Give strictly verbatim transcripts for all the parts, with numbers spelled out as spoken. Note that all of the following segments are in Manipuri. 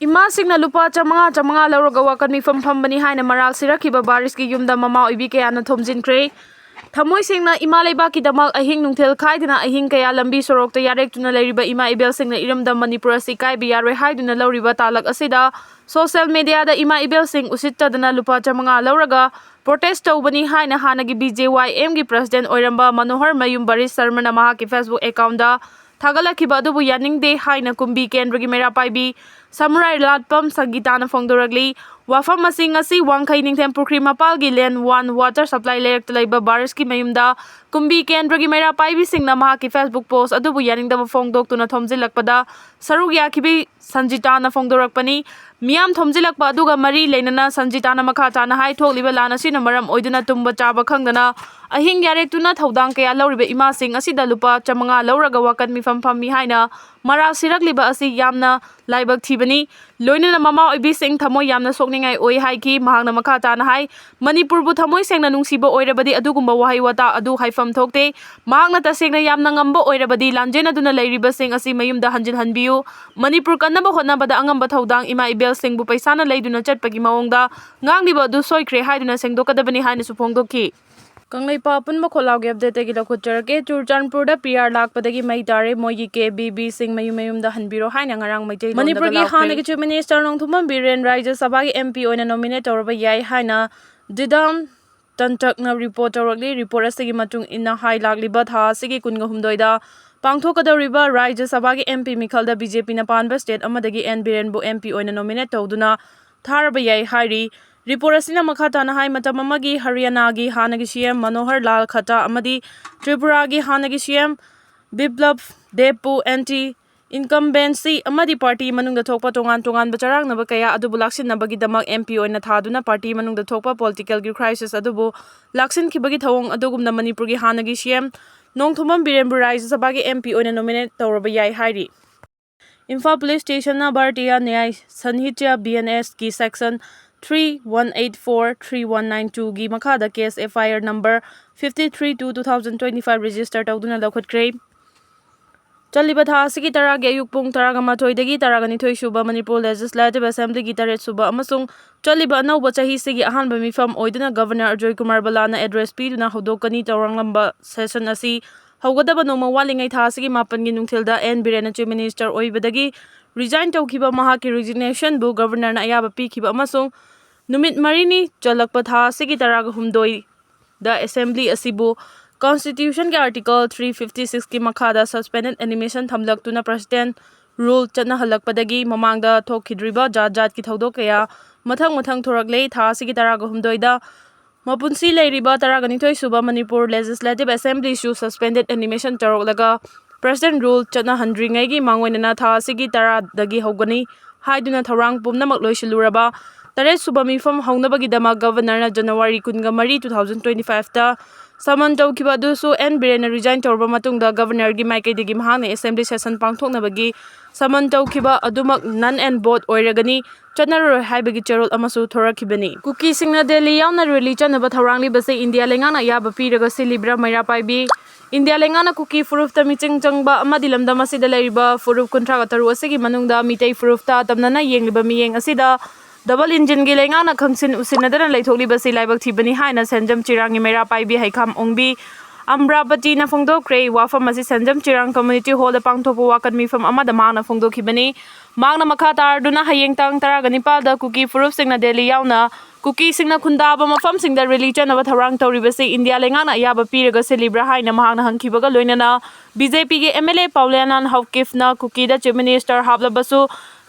ꯏꯃꯥꯁꯤꯡꯅ ꯂꯨꯄꯥ ꯆꯥꯃꯉꯥ ꯆꯥꯃꯉꯥ ꯂꯧꯔꯒ ꯋꯥꯀꯠ ꯃꯤꯐꯝ ꯐꯝꯕꯅꯤ ꯍꯥꯏꯅ ꯃꯔꯥꯜ ꯁꯤꯔꯛꯈꯤꯕ ꯕꯥꯔꯤꯁꯀꯤ ꯌꯨꯝꯗ ꯃꯃꯥ ꯑꯣꯏꯕꯤ ꯀꯌꯥꯅ ꯊꯣꯝꯖꯤꯟꯈ꯭ꯔꯦ꯫ ꯊꯃꯣꯏ ꯁꯦꯡꯅ ꯏꯃꯥ ꯂꯩꯕꯥꯛꯀꯤꯗꯃꯛ ꯑꯍꯤꯡ ꯅꯨꯡꯊꯤꯜ ꯈꯥꯏꯗꯅ ꯑꯍꯤꯡ ꯀꯌꯥ ꯂꯝꯕꯤ ꯁꯣꯔꯣꯛꯇ ꯌꯥꯔꯦꯛꯇꯨꯅ ꯂꯩꯔꯤꯕ ꯏꯃꯥ ꯏꯕꯦꯜꯁꯤꯡꯅ ꯏꯔꯝꯗꯝ ꯃꯅꯤꯄꯨꯔ ꯑꯁꯤ ꯀꯥꯏꯕ ꯌꯥꯔꯣꯏ ꯍꯥꯏꯗꯨꯅ ꯂꯧꯔꯤꯕ ꯇꯥꯂꯛ ꯑꯁꯤꯗ ꯁꯣꯁꯤꯌꯦꯜ ꯃꯦꯗꯤꯌꯥꯗ ꯏꯃꯥ ꯏꯕꯦꯜꯁꯤꯡ ꯎꯁꯤꯠꯇꯗꯅ ꯂꯨꯄꯥ ꯆꯥꯃꯉꯥ ꯂꯧꯔꯒ ꯄ꯭ꯔꯣꯇꯦꯁ ꯇꯧꯕꯅꯤ ꯍꯥꯏꯅ ꯍꯥꯟꯅꯒꯤ ꯕꯤ ꯖꯦ ꯋꯥꯏ ꯑꯦꯝꯒꯤ ꯄ꯭ꯔꯁꯤꯗꯦꯟ ꯑꯣꯏꯔꯝꯕ ꯃꯅꯣꯍꯔ ꯃꯌꯨꯝ ꯕꯔꯤꯁ ꯁꯔꯃꯅ ꯃꯍꯥꯛꯀꯤ ꯐꯦꯁꯕꯨꯛ ꯑꯦꯀꯥꯎꯟꯗ ꯊꯥꯒꯠꯂꯛꯈꯤꯕ ꯑꯗꯨꯕꯨ ꯌꯥꯅꯤꯡꯗꯦ ꯍꯥꯏꯅ ꯀꯨꯝꯕꯤ ꯀꯦꯟꯗ꯭ꯔꯒꯤ ꯃꯩꯔꯥ ꯄꯥꯏꯕꯤ ꯁꯃꯨꯔꯥꯏ ꯂꯥꯠꯄꯝ ꯁꯪꯒꯤꯇꯥꯅ ꯐꯣꯡꯗꯣꯔꯛꯂꯤ꯫ ꯋꯥꯐꯝ ꯑꯁꯤ ꯉꯁꯤ ꯋꯥꯡꯈꯩ ꯅꯤꯡꯊꯦꯝ ꯄꯨꯈ꯭ꯔꯤ ꯃꯄꯥꯜꯒꯤ ꯂꯦꯟ ꯋꯥꯟ ꯋꯥꯇꯔ ꯁꯄ꯭ꯂꯥꯏ ꯂꯩꯔꯛꯇ ꯂꯩꯕ ꯕꯥꯔꯤꯁꯀꯤ ꯃꯌꯨꯝꯗ ꯀꯨꯝꯕꯤ ꯀꯦꯟꯗ꯭ꯔꯒꯤ ꯃꯩꯔꯥ ꯄꯥꯏꯕꯤꯁꯤꯡꯅ ꯃꯍꯥꯛꯀꯤ ꯐꯦꯁꯕꯨꯛ ꯄꯣꯁ ꯑꯗꯨꯕꯨ ꯌꯥꯅꯤꯡꯗꯕ ꯐꯣꯡꯗꯣꯛꯇꯨꯅ ꯊꯣꯝꯖꯤꯜꯂꯛꯄꯗ ꯁꯔꯨꯛ ꯌꯥꯈꯤꯕꯤ ꯁꯟꯖꯤꯇꯥꯅ ꯐꯣꯡꯗꯣꯔꯛꯄꯅꯤ꯫ ꯃꯤꯌꯥꯝ ꯊꯣꯝꯖꯤꯜꯂꯛꯄ ꯑꯗꯨꯒ ꯃꯔꯤ ꯂꯩꯅꯅ ꯁꯟꯖꯤꯇꯥꯅ ꯃꯈꯥ ꯇꯥꯅ ꯍꯥꯏ, ꯊꯣꯛꯂꯤꯕ ꯂꯥꯟ ꯑꯁꯤꯅ ꯃꯔꯝ ꯑꯣꯏꯗꯨꯅ ꯇꯨꯝꯕ ꯆꯥꯕ ꯈꯪꯗꯅ ꯑꯍꯤꯡ ꯌꯥꯔꯦꯛꯇꯨꯅ ꯊꯧꯗꯥꯡ ꯀꯌꯥ ꯂꯧꯔꯤꯕ ꯏꯃꯥꯁꯤꯡ ꯑꯁꯤꯗ ꯂꯨꯄꯥ ꯆꯥꯃꯉꯥ ꯂꯧꯔꯒ ꯋꯥꯀꯠ ꯃꯤꯐꯝ ꯐꯝꯃꯤ ꯍꯥꯏꯅ ꯃꯔꯥꯜ ꯁꯤꯔꯛꯂꯤꯕ ꯑꯁꯤ ꯌꯥꯝꯅ ꯂꯥꯏꯕꯛ ꯊꯤꯕꯅꯤ꯫ ꯂꯣꯏꯅꯅ ꯃꯃꯥ ꯑꯣꯏꯕꯤꯁꯤꯡ ꯊꯃꯣꯏ ꯌꯥꯝꯅ ꯁꯣꯛꯅꯤꯡꯉꯥꯏ ꯑꯣꯏ ꯍꯥꯏꯈꯤ꯫ ꯃꯍꯥꯛꯅ ꯃꯈꯥ ꯇꯥꯅ ꯍꯥꯏ, ꯃꯅꯤꯄꯨꯔꯕꯨ ꯊꯃꯣꯏ ꯁꯦꯡꯅ ꯅꯨꯡꯁꯤꯕ ꯑꯣꯏꯔꯕꯗꯤ ꯑꯗꯨꯒꯨꯝꯕ ꯋꯥꯍꯩ ꯋꯥꯇꯥ ꯑꯗꯨ ꯍꯥꯏꯐꯝ ꯊꯣꯛꯇꯦ꯫ ꯃꯍꯥꯛꯅ ꯇꯁꯦꯡꯅ ꯌꯥꯝꯅ ꯉꯝꯕ ꯑꯣꯏꯔꯕꯗꯤ ꯂꯥꯟꯖꯦꯟꯅꯗꯨꯅ ꯂꯩꯔꯤꯕꯁꯤꯡ ꯑꯁꯤ ꯃꯌꯨꯝꯗ ꯍꯟꯖꯤꯜꯍꯟꯕꯤꯌꯨ꯫ ꯃꯅꯤꯄꯨꯔ ꯀꯟꯅꯕ ꯍꯣꯠꯅꯕꯗ ꯑꯉꯝꯕ ꯊꯧꯗꯥꯡ ꯏꯃꯥ ꯏꯕꯦꯜꯁꯤꯡꯕꯨ ꯄꯩꯁꯥꯅ ꯂꯩꯗꯨꯅ ꯆꯠꯄꯒꯤ ꯃꯑꯣꯡꯗ ꯉꯥꯡꯂꯤꯕ ꯑꯗꯨ ꯁꯣꯏꯈ꯭ꯔꯦ ꯍꯥꯏꯗꯨꯅ ꯁꯦꯡꯗꯣꯛꯀꯗꯕꯅꯤ ꯍꯥꯏꯅꯁꯨ ꯐꯣꯡꯗꯣꯛꯈꯤ꯫ ꯀꯪꯂꯩꯄꯥꯛ ꯑꯄꯨꯟꯕ ꯈꯣꯜꯂꯥꯎꯒꯤ ꯑꯞꯗꯦꯠꯇꯒꯤ ꯂꯧꯈꯠꯆꯔꯛꯀꯦ꯫ ꯆꯨꯔꯆꯥꯟꯄꯨꯔꯗ ꯄꯤ ꯑꯥꯔ ꯂꯥꯛꯄꯗꯒꯤ ꯃꯩ ꯇꯥꯔꯦ, ꯃꯣꯏꯒꯤ ꯀꯦ ꯕꯤ ꯕꯤꯁꯤꯡ ꯃꯌꯨꯝ ꯃꯌꯨꯝꯗ ꯍꯟꯕꯤꯔꯣ ꯍꯥꯏꯅ ꯉꯔꯥꯡ ꯃꯩꯇꯩꯂꯣꯟꯗ ꯃꯅꯤꯄꯨꯔꯒꯤ ꯂꯥꯎꯈ꯭ꯔꯦ꯫ ꯍꯥꯟꯅꯒꯤ ꯆꯤꯐ ꯃꯤꯅꯤꯁꯇꯔ ꯅꯣꯡꯊꯣꯝꯕꯝ ꯕꯤꯔꯦꯟ ꯔꯥꯖ꯭ꯌ ꯁꯚꯥꯒꯤ ꯑꯦꯝ ꯄꯤ ꯑꯣꯏꯅ ꯅꯣꯃꯤꯅꯦꯠ ꯇꯧꯔꯕ ꯌꯥꯏ ꯍꯥꯏꯅ ꯗꯤꯗꯥꯝ ꯇꯟꯇꯛꯅ ꯔꯤꯄꯣꯔꯠ ꯇꯧꯔꯛꯂꯤ꯫ ꯔꯤꯄꯣꯔꯠ ꯑꯁꯤꯒꯤ ꯃꯇꯨꯡ ꯏꯟꯅ ꯍꯥꯏ ꯂꯥꯛꯂꯤꯕ ꯊꯥ ꯑꯁꯤꯒꯤ ꯀꯨꯟꯒꯍꯨꯝꯗꯣꯏꯗ ꯄꯥꯡꯊꯣꯛꯀꯗꯧꯔꯤꯕ ꯔꯥꯖ꯭ꯌ ꯁꯚꯥꯒꯤ ꯑꯦꯝ ꯄꯤ ꯃꯤꯈꯜꯗ ꯕꯤ ꯖꯦ ꯄꯤꯅ ꯄꯥꯟꯕ ꯁ꯭ꯇꯦꯠ ꯑꯃꯗꯒꯤ ꯑꯦꯟ ꯕꯤꯔꯦꯟꯕꯨ ꯑꯦꯝ ꯄꯤ ꯑꯣꯏꯅ ꯅꯣꯃꯤꯅꯦꯠ ꯇꯧꯗꯨꯅ ꯊꯥꯔꯕ ꯌꯥꯏ ꯍꯥꯏꯔꯤ꯫ ꯔꯤꯄꯣꯔꯠ ꯑꯁꯤꯅ ꯃꯈꯥ ꯇꯥꯅ ꯍꯥꯏ, ꯃꯇꯝ ꯑꯃꯒꯤ ꯍꯔꯤꯌꯥꯅꯥꯒꯤ ꯍꯥꯟꯅꯒꯤ ꯁꯤ ꯑꯦꯝ ꯃꯅꯣꯍꯔ ꯂꯥꯜ ꯈꯠꯇꯥ ꯑꯃꯗꯤ ꯇ꯭ꯔꯤꯄꯨꯔꯥꯒꯤ ꯍꯥꯟꯅꯒꯤ ꯁꯤ ꯑꯦꯝ ꯕꯤꯄ꯭ꯂꯕ ꯗꯦꯕꯄꯨ ꯑꯦꯟꯇꯤ ꯏꯟꯀꯝꯕꯦꯟꯁꯤ ꯑꯃꯗꯤ ꯄꯥꯔꯇꯤ ꯃꯅꯨꯡꯗ ꯊꯣꯛꯄ ꯇꯣꯉꯥꯟ ꯇꯣꯉꯥꯟꯕ ꯆꯔꯥꯡꯅꯕ ꯀꯌꯥ ꯑꯗꯨꯕꯨ ꯂꯥꯛꯁꯤꯟꯅꯕꯒꯤꯗꯃꯛ ꯑꯦꯝ ꯄꯤ ꯑꯣꯏꯅ ꯊꯥꯗꯨꯅ ꯄꯥꯔꯇꯤ ꯃꯅꯨꯡꯗ ꯊꯣꯛꯄ ꯄꯣꯂꯤꯇꯤꯀꯦꯜꯒꯤ ꯀ꯭ꯔꯥꯏꯁꯤꯁ ꯑꯗꯨꯕꯨ ꯂꯥꯛꯁꯤꯟꯈꯤꯕꯒꯤ ꯊꯧꯑꯣꯡ ꯑꯗꯨꯒꯨꯝꯅ ꯃꯅꯤꯄꯨꯔꯒꯤ ꯍꯥꯟꯅꯒꯤ ꯁꯤ ꯑꯦꯝ ꯅꯣꯡꯊꯣꯝꯕꯝ ꯕꯤꯔꯦꯟꯕꯨ ꯔꯥꯖ꯭ꯌ ꯁꯚꯥꯒꯤ ꯑꯦꯝ ꯄꯤ ꯑꯣꯏꯅ ꯅꯣꯃꯤꯅꯦꯠ ꯇꯧꯔꯕ ꯌꯥꯏ ꯍꯥꯏꯔꯤ꯫ ꯏꯝꯐꯥꯜ ꯄꯨꯂꯤꯁ ꯁ꯭ꯇꯦꯁꯟꯅ ꯚꯥꯔꯇꯤꯌꯥ ꯅ꯭ꯌꯥꯌ ꯁꯟꯍꯤꯇ꯭ꯌ ꯕꯤ ꯑꯦꯟ ꯑꯦꯁꯀꯤ section three one eight four, three one nine ꯇꯨꯒꯤ ꯃꯈꯥꯗ case F I R number fifty three two two thousand twenty five register ꯇꯧꯗꯨꯅ ꯂꯧꯈꯠꯈ꯭ꯔꯦ꯫ ꯆꯠꯂꯤꯕ ꯊꯥ ꯑꯁꯤꯒꯤ ꯇꯔꯥꯒꯤ ꯑꯌꯨꯛ ꯄꯨꯡ ꯇꯔꯥꯒ ꯃꯥꯊꯣꯏꯗꯒꯤ ꯇꯔꯥꯒ ꯅꯤꯊꯣꯏ ꯁꯨꯕ ꯃꯅꯤꯄꯨꯔ ꯂꯦꯖꯤꯁꯂꯦꯇꯤꯚ ꯑꯦꯁꯦꯝꯕ꯭ꯂꯤꯒꯤ ꯇꯔꯦꯠ ꯁꯨꯕ ꯑꯃꯁꯨꯡ ꯆꯠꯂꯤꯕ ꯑꯅꯧꯕ ꯆꯍꯤꯁꯤꯒꯤ ꯑꯍꯥꯟꯕ ꯃꯤꯐꯝ ꯑꯣꯏꯗꯨꯅ ꯒꯕꯔꯅꯔ ꯑꯖꯣꯏ ꯀꯨꯃꯥꯔ ꯕꯂꯥꯅ ꯑꯦꯗ꯭ꯔꯦꯁ ꯄꯤꯗꯨꯅ ꯍꯧꯗꯣꯛꯀꯅꯤ꯫ ꯇꯧꯔꯥꯡꯂꯝꯕ ꯁꯦꯁꯟ ꯑꯁꯤ ꯍꯧꯒꯗꯕ ꯅꯣꯡꯃ ꯋꯥꯠꯂꯤꯉꯩ ꯊꯥ ꯑꯁꯤꯒꯤ ꯃꯥꯄꯟꯒꯤ ꯅꯨꯡꯊꯤꯜꯗ ꯑꯦꯟ ꯕꯤꯔꯦꯟꯅ ꯆꯤꯐ ꯃꯤꯅꯤꯁꯇꯔ ꯑꯣꯏꯕꯗꯒꯤ ꯔꯤꯖꯥꯏꯟ ꯇꯧꯈꯤꯕ ꯃꯍꯥꯛꯀꯤ ꯔꯤꯖꯤꯒꯅꯦꯁꯟꯕꯨ ꯒꯕꯔꯅꯔꯅ ꯑꯌꯥꯕ ꯄꯤꯈꯤꯕ ꯑꯃꯁꯨꯡ ꯅꯨꯃꯤꯠ ꯃꯔꯤꯅꯤ ꯆꯜꯂꯛꯄ ꯊꯥ ꯑꯁꯤꯒꯤ ꯇꯔꯥꯒ ꯍꯨꯝꯗꯣꯏ ꯗ ꯑꯦꯁꯦꯝꯕ꯭ꯂꯤ ꯑꯁꯤꯕꯨ ꯀꯟꯁꯇꯤꯇ꯭ꯌꯨꯁꯟꯒꯤ ꯑꯥꯔꯇꯤꯀꯜ ꯊ꯭ꯔꯤ ꯐꯤꯐꯇꯤ ꯁꯤꯛꯁꯀꯤ ꯃꯈꯥꯗ ꯁꯁꯄꯦꯟꯗꯦꯗ ꯑꯦꯅꯤꯃꯦꯁꯟ ꯊꯝꯂꯛꯇꯨꯅ ꯄ꯭ꯔꯁꯤꯗꯦꯟ ꯔꯨꯜ ꯆꯠꯅꯍꯜꯂꯛꯄꯗꯒꯤ ꯃꯃꯥꯡꯗ ꯊꯣꯛꯈꯤꯗ꯭ꯔꯤꯕ ꯖꯥꯠ ꯖꯥꯠꯀꯤ ꯊꯧꯗꯣꯛ ꯀꯌꯥ ꯃꯊꯪ ꯃꯊꯪ ꯊꯣꯔꯛꯂꯦ꯫ ꯊꯥ ꯑꯁꯤꯒꯤ ꯇꯔꯥꯒ ꯍꯨꯝꯗꯣꯏꯗ ꯃꯄꯨꯟꯁꯤ ꯂꯩꯔꯤꯕ ꯇꯔꯥꯒ ꯅꯤꯊꯣꯏ ꯁꯨꯕ ꯃꯅꯤꯄꯨꯔ ꯂꯦꯖꯤꯁꯂꯦꯇꯤꯚ ꯑꯦꯁꯦꯝꯕ꯭ꯂꯤꯁꯨ ꯁꯁꯄꯦꯟꯗꯦꯗ ꯑꯦꯅꯤꯃꯦꯁꯟ ꯇꯧꯔꯛꯂꯒ ꯄ꯭ꯔꯁꯤꯗꯦꯟ ꯔꯨꯜ ꯆꯠꯅꯍꯟꯗ꯭ꯔꯤꯉꯩꯒꯤ ꯃꯥꯡꯑꯣꯏꯅꯅ ꯊꯥ ꯑꯁꯤꯒꯤ ꯇꯔꯥꯗꯒꯤ ꯍꯧꯒꯅꯤ ꯍꯥꯏꯗꯨꯅ ꯊꯧꯔꯥꯡ ꯄꯨꯝꯅꯃꯛ ꯂꯣꯏꯁꯤꯜꯂꯨꯔꯕ ꯇꯔꯦꯠ ꯁꯨꯕ ꯃꯤꯐꯝ ꯍꯧꯅꯕꯒꯤꯗꯃꯛ ꯒꯕꯔꯅꯔꯅ ꯖꯅꯋꯥꯔꯤ ꯀꯨꯟꯒ ꯃꯔꯤ, ꯇꯨ ꯊꯥꯎꯖꯟ ꯇ꯭ꯋꯦꯟꯇꯤ ꯐꯥꯏꯚꯇ ꯁꯃꯟ ꯇꯧꯈꯤꯕ ꯑꯗꯨꯁꯨ ꯑꯦꯟ ꯕꯤꯔꯦꯟꯅ ꯔꯤꯖꯥꯏꯟ ꯇꯧꯔꯕ ꯃꯇꯨꯡꯗ ꯒꯕꯔꯅꯔꯒꯤ ꯃꯥꯏꯀꯩꯗꯒꯤ ꯃꯍꯥꯛꯅ ꯑꯦꯁꯦꯝꯕ꯭ꯂꯤ ꯁꯦꯁꯟ ꯄꯥꯡꯊꯣꯛꯅꯕꯒꯤ ꯁꯃꯟ ꯇꯧꯈꯤꯕ ꯑꯗꯨꯃꯛ ꯅꯟ ꯑꯦꯟ ꯚꯣꯏꯗ ꯑꯣꯏꯔꯒꯅꯤ, ꯆꯠꯅꯔꯣꯏ ꯍꯥꯏꯕꯒꯤ ꯆꯦꯔꯣꯜ ꯑꯃꯁꯨ ꯊꯣꯔꯛꯈꯤꯕꯅꯤ꯫ ꯀꯨꯀꯤꯁꯤꯡꯅ ꯗꯦꯜꯂꯤ ꯌꯥꯎꯅ ꯔꯦꯂꯤ ꯆꯠꯅꯕ ꯊꯧꯔꯥꯡꯂꯤꯕꯁꯤ ꯏꯟꯗꯤꯌꯥ ꯂꯩꯉꯥꯛꯅ ꯑꯌꯥꯕ ꯄꯤꯔꯒ ꯁꯤꯜꯂꯤꯕ꯭ꯔꯥ? ꯃꯩꯔꯥ ꯄꯥꯏꯕꯤ꯫ ꯏꯟꯗꯤꯌꯥ ꯂꯩꯉꯥꯛꯅ ꯀꯨꯀꯤ ꯐꯨꯔꯨꯞꯇ ꯃꯤꯆꯪ ꯆꯪꯕ ꯑꯃꯗꯤ ꯂꯝꯗꯝ ꯑꯁꯤꯗ ꯂꯩꯔꯤꯕ ꯐꯨꯔꯨꯞ ꯀꯨꯟꯊ꯭ꯔꯥꯒ ꯇꯔꯨꯛ ꯑꯁꯤꯒꯤ ꯃꯅꯨꯡꯗ ꯃꯤꯇꯩ ꯐꯨꯔꯨꯞꯇ ꯇꯝꯅꯅ ꯌꯦꯡꯂꯤꯕ ꯃꯤꯠꯌꯦꯡ ꯑꯁꯤꯗ ꯗꯕꯜ ꯏꯟꯖꯤꯟꯒꯤ ꯂꯩꯉꯥꯛꯅ ꯈꯪꯁꯤꯟ ꯎꯁꯤꯟꯅꯗꯅ ꯂꯩꯊꯣꯛꯂꯤꯕꯁꯤ ꯂꯥꯏꯕꯛ ꯊꯤꯕꯅꯤ ꯍꯥꯏꯅ ꯁꯦꯟꯖꯝ ꯆꯤꯔꯥꯡꯒꯤ ꯃꯩꯔꯥ ꯄꯥꯏꯕꯤ ꯍꯩꯈꯥꯝ ꯑꯣꯡꯕꯤ ꯑꯝꯕ꯭ꯔꯥꯕꯇꯤꯅ ꯐꯣꯡꯗꯣꯛꯈ꯭ꯔꯦ꯫ ꯋꯥꯐꯝ ꯑꯁꯤ ꯁꯦꯟꯖꯝ ꯆꯤꯔꯥꯡ ꯀꯝꯃ꯭ꯌꯨꯅꯤꯇꯤ ꯍꯣꯜꯗ ꯄꯥꯡꯊꯣꯛꯄ ꯋꯥꯀꯠ ꯃꯤꯐꯝ ꯑꯃꯗ ꯃꯍꯥꯛꯅ ꯐꯣꯡꯗꯣꯛꯈꯤꯕꯅꯤ꯫ ꯃꯍꯥꯛꯅ ꯃꯈꯥ ꯇꯥꯔꯗꯨꯅ ꯍꯌꯦꯡ ꯇꯥꯡ ꯇꯔꯥꯒ ꯅꯤꯄꯥꯜꯗ ꯀꯨꯀꯤ ꯐꯨꯔꯨꯞꯁꯤꯡꯅ ꯗꯦꯜꯂꯤ ꯌꯥꯎꯅ ꯀꯨꯀꯤꯁꯤꯡꯅ ꯈꯨꯟꯗꯥꯕ ꯃꯐꯝꯁꯤꯡꯗ ꯔꯦꯂꯤ ꯆꯠꯅꯕ ꯊꯧꯔꯥꯡ ꯇꯧꯔꯤꯕꯁꯤ ꯏꯟꯗꯤꯌꯥ ꯂꯩꯉꯥꯛꯅ ꯑꯌꯥꯕ ꯄꯤꯔꯒ ꯁꯤꯜꯂꯤꯕ꯭ꯔꯥ ꯍꯥꯏꯅ ꯃꯍꯥꯛꯅ ꯍꯪꯈꯤꯕꯒ ꯂꯣꯏꯅꯅ ꯕꯤ ꯖꯦ ꯄꯤꯒꯤ ꯑꯦꯝ ꯑꯦꯜ ꯑꯦ ꯄꯥꯎꯂꯤꯌꯥꯅꯥꯟ ꯍꯧꯀꯤꯐꯅ ꯀꯨꯀꯤꯗ ꯆꯤꯐ ꯃꯤꯅꯤꯁꯇꯔ ꯍꯥꯞꯂꯕꯁꯨ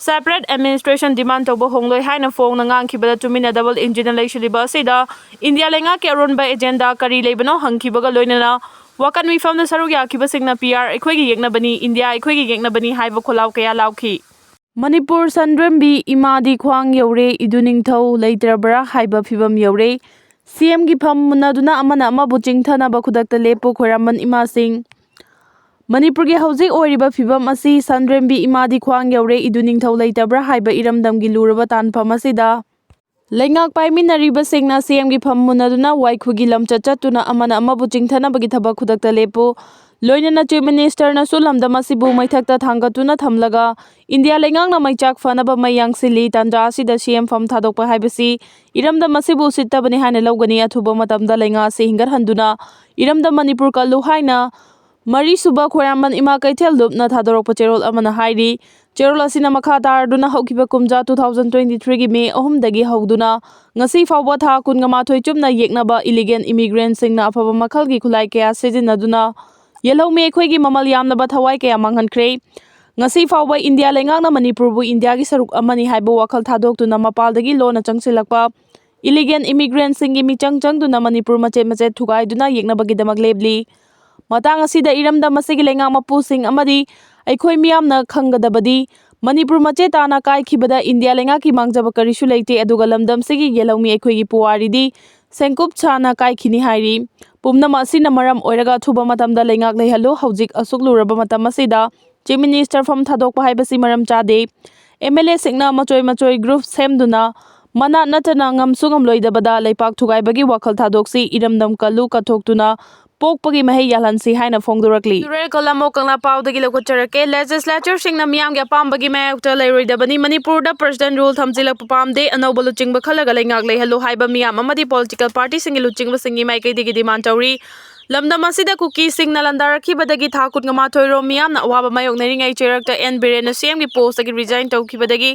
ꯁꯦꯄꯔꯦꯠ ꯑꯦꯗꯃꯤꯅꯤꯁꯇ꯭ꯔꯦꯁꯟ ꯗꯤꯃꯥꯟ ꯇꯧꯕ ꯍꯣꯡꯂꯣꯏ ꯍꯥꯏꯅ ꯐꯣꯡꯅ ꯉꯥꯡꯈꯤꯕꯗ ꯇꯨꯃꯤꯟꯅ ꯗꯕꯜ ꯏꯟꯖꯤꯟꯅ ꯂꯩꯁꯤꯜꯂꯤꯕ ꯑꯁꯤꯗ ꯏꯟꯗꯤꯌꯥ ꯂꯩꯉꯥꯛꯀꯤ ꯑꯔꯣꯟꯕ ꯑꯦꯖꯦꯟꯗꯥ ꯀꯔꯤ ꯂꯩꯕꯅꯣ ꯍꯪꯈꯤꯕꯒ ꯂꯣꯏꯅꯅ ꯋꯥꯀꯠ ꯃꯤꯐꯝꯗ ꯁꯔꯨꯛ ꯌꯥꯈꯤꯕꯁꯤꯡꯅ ꯄꯤ ꯑꯥꯔ ꯑꯩꯈꯣꯏꯒꯤ ꯌꯦꯛꯅꯕꯅꯤ, ꯏꯟꯗꯤꯌꯥ ꯑꯩꯈꯣꯏꯒꯤ ꯌꯦꯛꯅꯕꯅꯤ ꯍꯥꯏꯕ ꯈꯣꯜꯂꯥꯎ ꯀꯌꯥ ꯂꯥꯎꯈꯤ꯫ ꯃꯅꯤꯄꯨꯔ ꯁꯟꯗ꯭ꯔꯦꯝꯕꯤ ꯏꯃꯥꯗꯤ ꯈ꯭ꯋꯥꯡ ꯌꯧꯔꯦ, ꯏꯗꯨ ꯅꯤꯡꯊꯧ ꯂꯩꯇ꯭ꯔꯕ꯭ꯔꯥ ꯍꯥꯏꯕ ꯐꯤꯕꯝ ꯌꯧꯔꯦ꯫ ꯁꯤ ꯑꯦꯝꯒꯤ ꯐꯝ ꯃꯨꯟꯅꯗꯨꯅ ꯑꯃꯅ ꯑꯃꯕꯨ ꯆꯤꯡꯊꯅꯕ ꯈꯨꯗꯛꯇ ꯂꯦꯞꯄꯨ ꯈꯣꯏꯔꯥꯝꯕꯟ ꯏꯃꯥꯁꯤꯡ꯫ ꯃꯅꯤꯄꯨꯔꯒꯤ ꯍꯧꯖꯤꯛ ꯑꯣꯏꯔꯤꯕ ꯐꯤꯕꯝ ꯑꯁꯤ ꯁꯟꯗ꯭ꯔꯦꯝꯕꯤ ꯏꯃꯥꯗꯤ ꯈ꯭ꯋꯥꯡ ꯌꯧꯔꯦ, ꯏꯗꯨ ꯅꯤꯡꯊꯧ ꯂꯩꯇꯕ꯭ꯔꯥ ꯍꯥꯏꯕ ꯏꯔꯝꯗꯝꯒꯤ ꯂꯨꯔꯕ ꯇꯥꯟꯐꯝ ꯑꯁꯤꯗ ꯂꯩꯉꯥꯛ ꯄꯥꯏꯃꯤꯟꯅꯔꯤꯕꯁꯤꯡꯅ ꯁꯤ ꯑꯦꯝꯒꯤ ꯐꯝ ꯃꯨꯟꯅꯗꯨꯅ ꯋꯥꯏꯈꯨꯒꯤ ꯂꯝꯆꯠ ꯆꯠꯇꯨꯅ ꯑꯃꯅ ꯑꯃꯕꯨ ꯆꯤꯡꯊꯅꯕꯒꯤ ꯊꯕꯛ ꯈꯨꯗꯛꯇ ꯂꯦꯞꯄꯨ, ꯂꯣꯏꯅꯅ Chief Minister ꯅꯁꯨ ꯂꯝꯗꯝ ꯑꯁꯤꯕꯨ ꯃꯩꯊꯛꯇ ꯊꯥꯡꯒꯠꯇꯨꯅ ꯊꯝꯂꯒ ꯏꯟꯗꯤꯌꯥ ꯂꯩꯉꯥꯛꯅ ꯃꯩꯆꯥꯛ ꯐꯅꯕ ꯃꯩ ꯌꯥꯡꯁꯤꯜꯂꯤ꯫ ꯇꯥꯟꯖꯥ ꯑꯁꯤꯗ C M ꯐꯝ ꯊꯥꯗꯣꯛꯄ ꯍꯥꯏꯕꯁꯤ ꯏꯔꯝꯗꯝ ꯑꯁꯤꯕꯨ ꯎꯁꯤꯠꯇꯕꯅꯤ ꯍꯥꯏꯅ ꯂꯧꯒꯅꯤ꯫ ꯑꯊꯨꯕ ꯃꯇꯝꯗ ꯂꯩꯉꯥꯛ ꯑꯁꯤ ꯍꯤꯡꯒꯠꯍꯟꯗꯨꯅ ꯏꯔꯝꯗꯝ ꯃꯅꯤꯄꯨꯔ ꯀꯜꯂꯨ ꯍꯥꯏꯅ ꯃꯔꯤꯁꯨꯕ ꯈꯣꯏꯔꯥꯝꯕꯟ ꯏꯃꯥ ꯀꯩꯊꯦꯜ ꯂꯨꯞꯅ ꯊꯥꯗꯣꯔꯛꯄ ꯆꯦꯔꯣꯜ ꯑꯃꯅ ꯍꯥꯏꯔꯤ꯫ ꯆꯦꯔꯣꯜ ꯑꯁꯤꯅ ꯃꯈꯥ ꯇꯥꯔꯗꯨꯅ ꯍꯧꯈꯤꯕ ꯀꯨꯝꯖꯥ two thousand twenty three ꯒꯤ May ꯑꯍꯨꯝꯗꯒꯤ ꯍꯧꯗꯨꯅ ꯉꯁꯤ ꯐꯥꯎꯕ ꯊꯥ ꯀꯨꯟꯃꯥꯊꯣꯏ ꯆꯨꯞꯅ ꯌꯦꯛꯅꯕ illegal immigrant ꯁꯤꯡꯅ ꯑꯐꯕ ꯃꯈꯜꯒꯤ ꯈꯨꯠꯂꯥꯏ ꯀꯌꯥ ꯁꯤꯖꯤꯟꯅꯗꯨꯅ ꯌꯦꯜꯍꯧꯃꯤ ꯑꯩꯈꯣꯏꯒꯤ ꯃꯃꯜ ꯌꯥꯝꯂꯕ ꯊꯋꯥꯏ ꯀꯌꯥ ꯃꯥꯡꯍꯟꯈ꯭ꯔꯦ꯫ ꯉꯁꯤ ꯐꯥꯎꯕ ꯏꯟꯗꯤꯌꯥ ꯂꯩꯉꯥꯛꯅ ꯃꯅꯤꯄꯨꯔꯕꯨ ꯏꯟꯗꯤꯌꯥꯒꯤ ꯁꯔꯨꯛ ꯑꯃꯅꯤ ꯍꯥꯏꯕ ꯋꯥꯈꯜ ꯊꯥꯗꯣꯛꯇꯨꯅ ꯃꯄꯥꯜꯗꯒꯤ ꯂꯣꯟꯅ ꯆꯪꯁꯤꯜꯂꯛꯄ illegal immigrant ꯁꯤꯡꯒꯤ ꯃꯤꯆꯪ ꯆꯪꯗꯨꯅ ꯃꯅꯤꯄꯨꯔ ꯃꯆꯦꯠ ꯃꯆꯦꯠ ꯊꯨꯒꯥꯏꯗꯨꯅ ꯌꯦꯛꯅꯕꯒꯤꯗꯃꯛ ꯂꯦꯞꯂꯤ꯫ ꯃꯇꯥꯡ ꯑꯁꯤꯗ ꯏꯔꯝꯗꯝ ꯑꯁꯤꯒꯤ ꯂꯩꯉꯥꯛ ꯃꯄꯨꯁꯤꯡ ꯑꯃꯗꯤ ꯑꯩꯈꯣꯏ ꯃꯤꯌꯥꯝꯅ ꯈꯪꯒꯗꯕꯗꯤ, ꯃꯅꯤꯄꯨꯔ ꯃꯆꯦꯠ ꯇꯥꯅ ꯀꯥꯏꯈꯤꯕꯗ ꯏꯟꯗꯤꯌꯥ ꯂꯩꯉꯥꯛꯀꯤ ꯃꯥꯡꯖꯕ ꯀꯔꯤꯁꯨ ꯂꯩꯇꯦ, ꯑꯗꯨꯒ ꯂꯝꯗꯝꯁꯤꯒꯤ ꯌꯦꯜꯍꯧꯃꯤ ꯑꯩꯈꯣꯏꯒꯤ ꯄꯨꯋꯥꯔꯤꯗꯤ ꯁꯦꯡꯀꯨꯞ ꯁꯥꯅ ꯀꯥꯏꯈꯤꯅꯤ ꯍꯥꯏꯔꯤ꯫ ꯄꯨꯝꯅꯃꯛ ꯑꯁꯤꯅ ꯃꯔꯝ ꯑꯣꯏꯔꯒ ꯑꯊꯨꯕ ꯃꯇꯝꯗ ꯂꯩꯉꯥꯛ ꯂꯩꯍꯜꯂꯨ꯫ ꯍꯧꯖꯤꯛ ꯑꯁꯨꯛ ꯂꯨꯔꯕ ꯃꯇꯝ ꯑꯁꯤꯗ Chief Minister ꯐꯝ ꯊꯥꯗꯣꯛꯄ ꯍꯥꯏꯕꯁꯤ ꯃꯔꯝ ꯆꯥꯗꯦ꯫ M L A ꯁꯤꯡꯅ ꯃꯆꯣꯏ ꯃꯆꯣꯏ group ꯁꯦꯝꯗꯨꯅ ꯃꯅꯥꯠ ꯅꯠꯇꯅ ꯉꯝꯁꯨ ꯉꯝꯂꯣꯏꯗꯕꯗ ꯂꯩꯄꯥꯛ ꯊꯨꯒꯥꯏꯕꯒꯤ ꯋꯥꯈꯜ ꯊꯥꯗꯣꯛꯁꯤ, ꯏꯔꯝꯗꯝ ꯀꯜꯂꯨ, ꯀꯠꯊꯣꯛꯇꯨꯅ ꯄꯣꯛꯄꯒꯤ ꯃꯍꯩ ꯌꯥꯜꯍꯟꯁꯤ ꯍꯥꯏꯅ ꯐꯣꯡꯗꯣꯔꯛꯂꯤ꯫ ꯇꯨꯔꯦꯜ ꯀꯂꯝꯃꯣ ꯀꯪꯂꯥ ꯄꯥꯎꯗꯒꯤ ꯂꯧꯈꯠꯆꯔꯛꯀꯦ꯫ Legislature ꯁꯤꯡꯅ ꯃꯤꯌꯥꯝꯒꯤ ꯑꯄꯥꯝꯕꯒꯤ ꯃꯥꯌꯣꯛꯇ ꯂꯩꯔꯣꯏꯗꯕꯅꯤ꯫ ꯃꯅꯤꯄꯨꯔꯗ President Rule ꯊꯝꯖꯤꯜꯂꯛꯄ ꯄꯥꯝꯗꯦ꯫ ꯑꯅꯧꯕ ꯂꯨꯆꯤꯡꯕ ꯈꯜꯂꯒ ꯂꯩꯉꯥꯛ ꯂꯩꯍꯜꯂꯨ ꯍꯥꯏꯕ ꯃꯤꯌꯥꯝ ꯑꯃꯗꯤ political party ꯁꯤꯡꯒꯤ ꯂꯨꯆꯤꯡꯕꯁꯤꯡꯒꯤ ꯃꯥꯏꯀꯩꯗꯒꯤ demand ꯇꯧꯔꯤ꯫ ꯂꯝꯗꯝ ꯑꯁꯤꯗ ꯀꯨꯀꯤꯁꯤꯡꯅ ꯂꯥꯟꯗꯥꯔꯛꯈꯤꯕꯗꯒꯤ ꯊꯥ ꯀꯨꯟꯃꯥꯊꯣꯏ ꯔꯣꯝ ꯃꯤꯌꯥꯝꯅ ꯑꯋꯥꯕ ꯃꯥꯌꯣꯛꯅꯔꯤꯉꯩ ꯆꯩꯔꯛꯇ N ꯕꯤꯔꯦꯟꯅ C M ꯒꯤ post ꯇꯒꯤ resign ꯇꯧꯈꯤꯕꯗꯒꯤ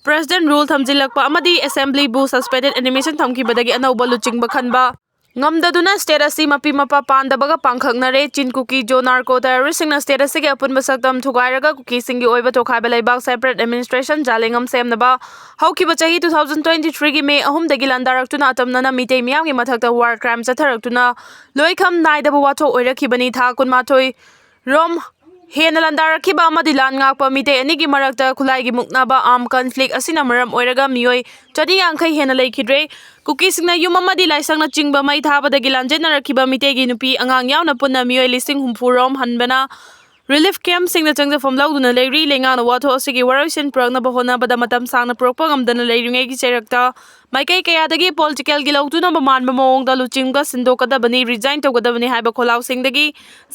President Rule ꯊꯝꯖꯤꯜꯂꯛꯄ ꯑꯃꯗꯤ Assembly ꯕꯨ suspended animation ꯊꯝꯈꯤꯕꯗꯒꯤ ꯑꯅꯧꯕ ꯂꯨꯆꯤꯡꯕ ꯈꯟꯕ ꯉꯝꯗꯗꯨꯅ state ꯑꯁꯤ ꯃꯄꯤ ꯃꯄꯥ ꯄꯥꯟꯗꯕꯒ ꯄꯥꯡꯈꯛꯅꯔꯦ꯫ ꯆꯤꯟ ꯀꯨꯀꯤ ꯖꯣ ꯅꯥꯔꯀꯣ terrorist ꯁꯤꯡꯅ state ꯑꯁꯤꯒꯤ ꯑꯄꯨꯟꯕ ꯁꯛꯇꯝ ꯊꯨꯒꯥꯏꯔꯒ ꯀꯨꯀꯤꯁꯤꯡꯒꯤ ꯑꯣꯏꯕ ꯇꯣꯈꯥꯏꯕ ꯂꯩꯕꯥꯛ separate administration ꯖꯥꯂꯦꯡꯉꯝ ꯁꯦꯝꯅꯕ ꯍꯧꯈꯤꯕ ꯆꯍꯤ two thousand twenty three ꯒꯤ May ꯑꯍꯨꯝꯗꯒꯤ ꯂꯥꯟꯗꯥꯔꯛꯇꯨꯅ ꯑꯇꯝꯅꯅ ꯃꯤꯇꯩ ꯃꯤꯌꯥꯝꯒꯤ ꯃꯊꯛꯇ war crime ꯆꯠꯊꯔꯛꯇꯨꯅ ꯂꯣꯏꯈꯝ ꯅꯥꯏꯗꯕ ꯋꯥꯊꯣꯛ ꯑꯣꯏꯔꯛꯈꯤꯕꯅꯤ꯫ ꯊꯥ ꯀꯨꯟꯃꯥꯊꯣꯏ ꯔꯣꯝ ꯍꯦꯟꯅ ꯂꯥꯟꯗꯥꯔꯛꯈꯤꯕ ꯑꯃꯗꯤ ꯂꯥꯟ ꯉꯥꯛꯄ ꯃꯤꯇꯩ ꯑꯅꯤꯒꯤ ꯃꯔꯛꯇ ꯈꯨꯠꯂꯥꯏꯒꯤ ꯃꯨꯛꯅꯕ armed conflict ꯑꯁꯤꯅ ꯃꯔꯝ ꯑꯣꯏꯔꯒ ꯃꯤꯑꯣꯏ ꯆꯅꯤ ꯌꯥꯡꯈꯩ ꯍꯦꯟꯅ ꯂꯩꯈꯤꯗ꯭ꯔꯦ꯫ ꯀꯨꯀꯤꯁꯤꯡꯅ ꯌꯨꯝ ꯑꯃꯗꯤ ꯂꯥꯏꯁꯪꯅꯆꯤꯡꯕ ꯃꯩ ꯊꯥꯕꯗꯒꯤ ꯂꯥꯟꯖꯦꯟꯅꯔꯛꯈꯤꯕ ꯃꯤꯇꯩꯒꯤ ꯅꯨꯄꯤ ꯑꯉꯥꯡ ꯌꯥꯎꯅ ꯄꯨꯟꯅ ꯃꯤꯑꯣꯏ ꯂꯤꯁꯤꯡ ꯍꯨꯝꯐꯨ ꯔꯣꯝ ꯍꯟꯕꯅ ꯔꯤꯂꯤꯐ ꯀꯦꯝꯞꯁꯤꯡꯗ ꯆꯪꯖꯐꯝ ꯂꯧꯗꯨꯅ ꯂꯩꯔꯤ꯫ ꯂꯩꯉꯥꯛꯅ ꯋꯥꯊꯣꯛ ꯑꯁꯤꯒꯤ ꯋꯥꯔꯣꯏꯁꯤꯟ ꯄꯨꯔꯛꯅꯕ ꯍꯣꯠꯅꯕꯗ ꯃꯇꯝ ꯁꯥꯡꯅ ꯄꯨꯔꯛꯄ ꯉꯝꯗꯅ ꯂꯩꯔꯤꯉꯩꯒꯤ ꯆꯩꯔꯛꯇ ꯃꯥꯏꯀꯩ ꯀꯌꯥꯗꯒꯤ ꯄꯣꯂꯤꯇꯤꯀꯦꯜꯒꯤ ꯂꯧꯇꯨꯅꯕ ꯃꯥꯟꯕ ꯃꯑꯣꯡꯗ ꯂꯨꯆꯤꯡꯕ ꯁꯤꯟꯗꯣꯛꯀꯗꯕꯅꯤ, ꯔꯤꯖꯥꯏꯟ ꯇꯧꯒꯗꯕꯅꯤ ꯍꯥꯏꯕ ꯈꯣꯜꯂꯥꯎꯁꯤꯡꯗꯒꯤ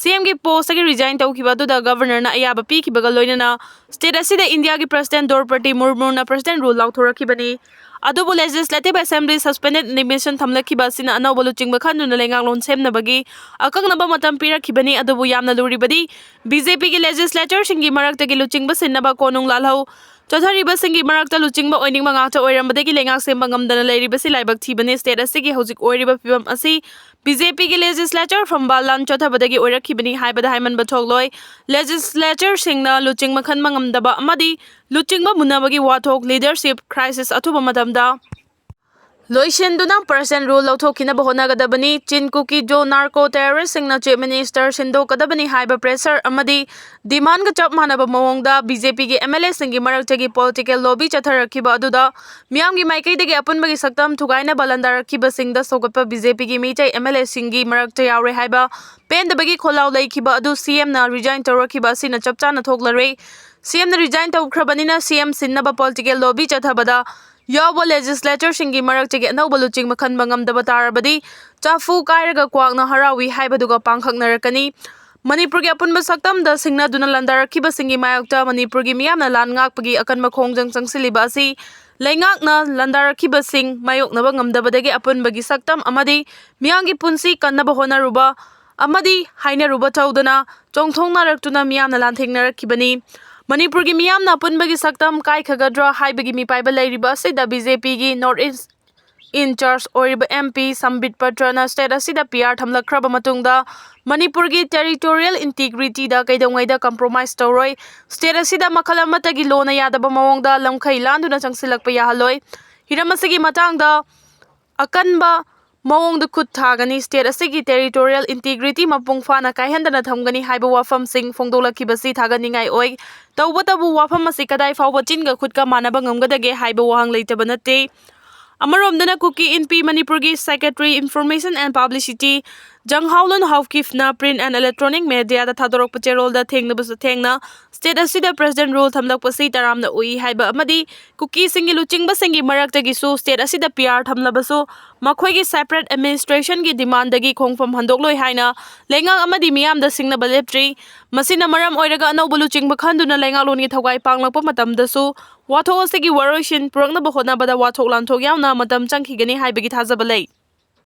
ꯁꯤꯑꯦꯝꯒꯤ ꯄꯣꯁꯇꯒꯤ ꯔꯤꯖꯥꯏꯟ ꯇꯧꯈꯤꯕ ꯑꯗꯨꯗ ꯒꯕꯔꯅꯔꯅ ꯑꯌꯥꯕ ꯄꯤꯈꯤꯕꯒ ꯂꯣꯏꯅꯅ ꯁ꯭ꯇꯦꯠ ꯑꯁꯤꯗ ꯏꯟꯗꯤꯌꯥꯒꯤ ꯄ꯭ꯔꯁꯤꯗꯦꯟ ꯗ꯭ꯔꯧꯄꯗꯤ ꯃꯨꯔꯃꯨꯅ ꯄ꯭ꯔꯁꯤꯗꯦꯟ ꯔꯨꯜ ꯂꯥꯎꯊꯣꯔꯛꯈꯤꯕꯅꯤ꯫ ꯑꯗꯨꯕꯨ ꯂꯦꯖꯤꯁꯂꯦꯇꯤꯚ ꯑꯦꯁꯦꯝꯕ꯭ꯂꯤ ꯁꯁꯄꯦꯟꯗꯦꯗ ꯑꯦꯅꯤꯃꯦꯁꯟ ꯊꯝꯂꯛꯈꯤꯕ ꯑꯁꯤꯅ ꯑꯅꯧꯕ ꯂꯨꯆꯤꯡꯕ ꯈꯟꯗꯨꯅ ꯂꯩꯉꯥꯛꯂꯣꯟ ꯁꯦꯝꯅꯕꯒꯤ ꯑꯀꯛꯅꯕ ꯃꯇꯝ ꯄꯤꯔꯛꯈꯤꯕꯅꯤ꯫ ꯑꯗꯨꯕꯨ ꯌꯥꯝꯅ ꯂꯨꯔꯤꯕꯗꯤ ꯕꯤ ꯖꯦ ꯄꯤꯒꯤ ꯂꯦꯖꯤꯁꯂꯦꯇꯔꯁꯤꯡꯒꯤ ꯃꯔꯛꯇꯒꯤ ꯂꯨꯆꯤꯡꯕ ꯁꯤꯟꯅꯕ ꯀꯣꯅꯨꯡ ꯂꯥꯜꯍꯧ ꯆꯠꯊꯔꯤꯕꯁꯤꯡꯒꯤ ꯃꯔꯛꯇ ꯂꯨꯆꯤꯡꯕ ꯑꯣꯏꯅꯤꯡꯕ ꯉꯥꯛꯇ ꯑꯣꯏꯔꯝꯕꯗꯒꯤ ꯂꯩꯉꯥꯛ ꯁꯦꯝꯕ ꯉꯝꯗꯅ ꯂꯩꯔꯤꯕꯁꯤ ꯂꯥꯏꯕꯛ ꯊꯤꯕꯅꯤ꯫ ꯁ꯭ꯇꯦꯠ ꯑꯁꯤꯒꯤ ꯍꯧꯖꯤꯛ ꯑꯣꯏꯔꯤꯕ ꯐꯤꯕꯝ ꯑꯁꯤ ꯕꯤ ꯖꯦ ꯄꯤꯒꯤ ꯂꯦꯖꯤꯁꯂꯦꯇꯔ ꯐꯝꯕꯥꯜ ꯂꯥꯟ ꯆꯠꯊꯕꯗꯒꯤ ꯑꯣꯏꯔꯛꯈꯤꯕꯅꯤ ꯍꯥꯏꯕꯗ ꯍꯥꯏꯃꯟꯕ ꯊꯣꯛꯂꯣꯏ꯫ ꯂꯦꯖꯤꯁꯂꯦꯇꯔꯁꯤꯡꯅ ꯂꯨꯆꯤꯡꯕ ꯈꯟꯕ ꯉꯝꯗꯕ ꯑꯃꯗꯤ ꯂꯨꯆꯤꯡꯕ ꯃꯨꯟꯅꯕꯒꯤ ꯋꯥꯊꯣꯛ, ꯂꯤꯗꯔꯁꯤꯞ ꯀ꯭ꯔꯥꯏꯁꯤꯁ ꯑꯊꯨꯕ ꯃꯇꯝꯗ ꯂꯣꯏꯁꯤꯟꯗꯨꯅ ꯄ꯭ꯔꯁꯤꯗꯦꯟ ꯔꯨꯜ ꯂꯧꯊꯣꯛꯈꯤꯅꯕ ꯍꯣꯠꯅꯒꯗꯕꯅꯤ꯫ ꯆꯤꯟ ꯀꯨꯀꯤ ꯖꯣ ꯅꯥꯔꯀꯣ ꯇꯦꯔꯣꯔꯤꯁꯁꯤꯡꯅ ꯆꯤꯐ ꯃꯤꯅꯤꯁꯇꯔ ꯁꯤꯟꯗꯣꯛꯀꯗꯕꯅꯤ ꯍꯥꯏꯕ ꯄ꯭ꯔꯦꯁꯔ ꯑꯃꯗꯤ ꯗꯤꯃꯥꯟꯒ ꯆꯞ ꯃꯥꯟꯅꯕ ꯃꯑꯣꯡꯗ ꯕꯤ ꯖꯦ ꯄꯤꯒꯤ ꯑꯦꯝ ꯑꯦꯜ ꯑꯦꯁꯤꯡꯒꯤ ꯃꯔꯛꯇꯒꯤ ꯄꯣꯂꯤꯇꯤꯀꯦꯜ ꯂꯣꯕꯤ ꯆꯠꯊꯔꯛꯈꯤꯕ ꯑꯗꯨꯗ ꯃꯤꯌꯥꯝꯒꯤ ꯃꯥꯏꯀꯩꯗꯒꯤ ꯑꯄꯨꯟꯕꯒꯤ ꯁꯛꯇꯝ ꯊꯨꯒꯥꯏꯅꯕ ꯂꯥꯟꯗꯥꯔꯛꯈꯤꯕꯁꯤꯡꯗ ꯁꯧꯒꯠꯄ ꯕꯤ ꯖꯦ ꯄꯤꯒꯤ ꯃꯤꯇꯩ ꯑꯦꯝ ꯑꯦꯜ ꯑꯦꯁꯤꯡꯒꯤ ꯃꯔꯛꯇ ꯌꯥꯎꯔꯦ ꯍꯥꯏꯕ ꯄꯦꯟꯗꯕꯒꯤ ꯈꯣꯜꯂꯥꯎ ꯂꯩꯈꯤꯕ ꯑꯗꯨ ꯁꯤ ꯑꯦꯝꯅ ꯔꯤꯖꯥꯏꯟ ꯇꯧꯔꯛꯈꯤꯕ ꯑꯁꯤꯅ ꯆꯞ ꯆꯥꯅ ꯊꯣꯛꯂꯔꯦ꯫ ꯁꯤ ꯑꯦꯝꯅ ꯔꯤꯖꯥꯏꯟ ꯇꯧꯈ꯭ꯔꯕꯅꯤꯅ ꯁꯤ ꯑꯦꯝ ꯁꯤꯟꯅꯕ ꯄꯣꯂꯤꯇꯤꯀꯦꯜ ꯂꯣꯕꯤ ꯆꯠꯊꯕꯗ ꯌꯥꯎꯕ ꯂꯦꯖꯤꯁꯂꯦꯇꯔꯁꯤꯡꯒꯤ ꯃꯔꯛꯇꯒꯤ ꯑꯅꯧꯕ ꯂꯨꯆꯤꯡꯕ ꯈꯟꯕ ꯉꯝꯗꯕ ꯇꯥꯔꯕꯗꯤ ꯆꯐꯨ ꯀꯥꯏꯔꯒ ꯀ꯭ꯋꯥꯛꯅ ꯍꯔꯥꯎꯏ ꯍꯥꯏꯕꯗꯨꯒ ꯄꯥꯡꯈꯛꯅꯔꯛꯀꯅꯤ꯫ ꯃꯅꯤꯄꯨꯔꯒꯤ ꯑꯄꯨꯟꯕ ꯁꯛꯇꯝꯗ ꯁꯤꯡꯅꯗꯨꯅ ꯂꯥꯟꯗꯥꯔꯛꯈꯤꯕꯁꯤꯡꯒꯤ ꯃꯥꯌꯣꯛꯇ ꯃꯅꯤꯄꯨꯔꯒꯤ ꯃꯤꯌꯥꯝꯅ ꯂꯥꯟ ꯉꯥꯛꯄꯒꯤ ꯑꯀꯟꯕ ꯈꯣꯡꯖꯪ ꯆꯪꯁꯤꯜꯂꯤꯕ ꯑꯁꯤ ꯂꯩꯉꯥꯛꯅ ꯂꯥꯟꯗꯥꯔꯛꯈꯤꯕꯁꯤꯡ ꯃꯥꯌꯣꯛꯅꯕ ꯉꯝꯗꯕꯗꯒꯤ ꯑꯄꯨꯟꯕꯒꯤ ꯁꯛꯇꯝ ꯑꯃꯗꯤ ꯃꯤꯌꯥꯝꯒꯤ ꯄꯨꯟꯁꯤ ꯀꯟꯅꯕ ꯍꯣꯠꯅꯔꯨꯕ ꯑꯃꯗꯤ ꯍꯥꯏꯅꯔꯨꯕ ꯇꯧꯗꯅ ꯆꯣꯡꯊꯣꯛꯅꯔꯛꯇꯨꯅ ꯃꯤꯌꯥꯝꯅ ꯂꯥꯟꯊꯦꯡꯅꯔꯛꯈꯤꯕꯅꯤ꯫ ꯃꯅꯤꯄꯨꯔꯒꯤ ꯃꯤꯌꯥꯝꯅ ꯑꯄꯨꯟꯕꯒꯤ ꯁꯛꯇꯝ ꯀꯥꯏꯈꯒꯗ꯭ꯔꯥ ꯍꯥꯏꯕꯒꯤ ꯃꯤꯄꯥꯏꯕ ꯂꯩꯔꯤꯕ ꯑꯁꯤꯗ ꯕꯤ ꯖꯦ ꯄꯤꯒꯤ ꯅꯣꯔꯠ ꯏꯁ ꯏꯟ ꯆꯥꯔꯖ ꯑꯣꯏꯔꯤꯕ ꯑꯦꯝ ꯄꯤ ꯁꯝꯕꯤꯠ ꯄꯇ꯭ꯔꯅ ꯁ꯭ꯇꯦꯠ ꯑꯁꯤꯗ ꯄꯤ ꯑꯥꯔ ꯊꯝꯂꯛꯈ꯭ꯔꯕ ꯃꯇꯨꯡꯗ ꯃꯅꯤꯄꯨꯔꯒꯤ ꯇꯦꯔꯤꯇꯣꯔꯤꯌꯦꯜ ꯏꯟꯇꯤꯒ꯭ꯔꯤꯇꯤꯗ ꯀꯩꯗꯧꯉꯩꯗ ꯀꯝꯄ꯭ꯔꯣꯃꯥꯏꯁ ꯇꯧꯔꯣꯏ꯫ ꯁ꯭ꯇꯦꯠ ꯑꯁꯤꯗ ꯃꯈꯜ ꯑꯃꯠꯇꯒꯤ ꯂꯣꯟꯅ ꯌꯥꯗꯕ ꯃꯑꯣꯡꯗ ꯂꯝꯈꯩ ꯂꯥꯟꯗꯨꯅ ꯆꯪꯁꯤꯜꯂꯛꯄ ꯌꯥꯍꯜꯂꯣꯏ꯫ ꯍꯤꯔꯝ ꯑꯁꯤꯒꯤ ꯃꯇꯥꯡꯗ ꯑꯀꯟꯕ ꯃꯑꯣꯡꯗ ꯈꯨꯠ ꯊꯥꯒꯅꯤ꯫ ꯁ꯭ꯇꯦꯠ ꯑꯁꯤꯒꯤ ꯇꯦꯔꯤꯇꯣꯔꯤꯌꯦꯜ ꯏꯟꯇꯤꯒ꯭ꯔꯤꯇꯤ ꯃꯄꯨꯡ ꯐꯥꯅ ꯀꯥꯏꯍꯟꯗꯅ ꯊꯝꯒꯅꯤ ꯍꯥꯏꯕ ꯋꯥꯐꯝꯁꯤꯡ ꯐꯣꯡꯗꯣꯛꯂꯛꯈꯤꯕꯁꯤ ꯊꯥꯒꯠꯅꯤꯡꯉꯥꯏ ꯑꯣꯏ꯫ ꯇꯧꯕꯇꯕꯨ ꯋꯥꯐꯝ ꯑꯁꯤ ꯀꯗꯥꯏ ꯐꯥꯎꯕ ꯆꯤꯟꯒ ꯈꯨꯠꯀ ꯃꯥꯟꯅꯕ ꯉꯝꯒꯗꯒꯦ ꯍꯥꯏꯕ ꯋꯥꯍꯪ ꯂꯩꯇꯕ ꯅꯠꯇꯦ꯫ ꯑꯃꯔꯣꯝꯗꯅ, ꯀꯨꯀꯤ ꯏꯟꯄꯤ ꯃꯅꯤꯄꯨꯔꯒꯤ Secretary Information and Publicity ꯖꯪꯍꯥꯎꯂꯨꯟ ꯍꯥꯎꯀꯤꯐꯅ print and electronic mediaꯗ ꯊꯥꯗꯣꯔꯛꯄ ꯆꯦꯔꯣꯜꯗ ꯊꯦꯡꯅꯕꯁꯨ ꯊꯦꯡꯅ state ꯑꯁꯤꯗ President rule ꯊꯝꯂꯛꯄꯁꯤ ꯇꯔꯥꯝꯅ ꯎꯏ ꯍꯥꯏꯕ ꯑꯃꯗꯤ ꯀꯨꯀꯤꯁꯤꯡꯒꯤ ꯂꯨꯆꯤꯡꯕꯁꯤꯡꯒꯤ ꯃꯔꯛꯇꯒꯤꯁꯨ state ꯑꯁꯤꯗ PR ꯊꯝꯂꯕꯁꯨ ꯃꯈꯣꯏꯒꯤ separate administrationꯒꯤ demandꯗꯒꯤ ꯈꯣꯡꯐꯝ ꯍꯟꯗꯣꯛꯂꯣꯏ ꯍꯥꯏꯅ ꯂꯩꯉꯥꯛ ꯑꯃꯗꯤ ꯃꯤꯌꯥꯝꯗ ꯁꯤꯡꯅꯕ ꯂꯦꯞꯇ꯭ꯔꯤ꯫ ꯃꯁꯤꯅ ꯃꯔꯝ ꯑꯣꯏꯔꯒ ꯑꯅꯧꯕ ꯂꯨꯆꯤꯡꯕ ꯈꯟꯗꯨꯅ ꯂꯩꯉꯥꯛꯂꯣꯟꯒꯤ ꯊꯧꯒꯥꯏ ꯄꯥꯡꯂꯛꯄ ꯃꯇꯝꯗꯁꯨ ꯋꯥꯊꯣꯛ ꯑꯁꯤꯒꯤ ꯋꯥꯔꯣꯏꯁꯤꯟ ꯄꯨꯔꯛꯅꯕ ꯍꯣꯠꯅꯕꯗ ꯋꯥꯊꯣꯛ ꯂꯥꯟꯊꯣꯛ ꯌꯥꯎꯅ ꯃꯇꯝ ꯆꯪꯈꯤꯒꯅꯤ ꯍꯥꯏꯕꯒꯤ ꯊꯥꯖꯕ ꯂꯩ꯫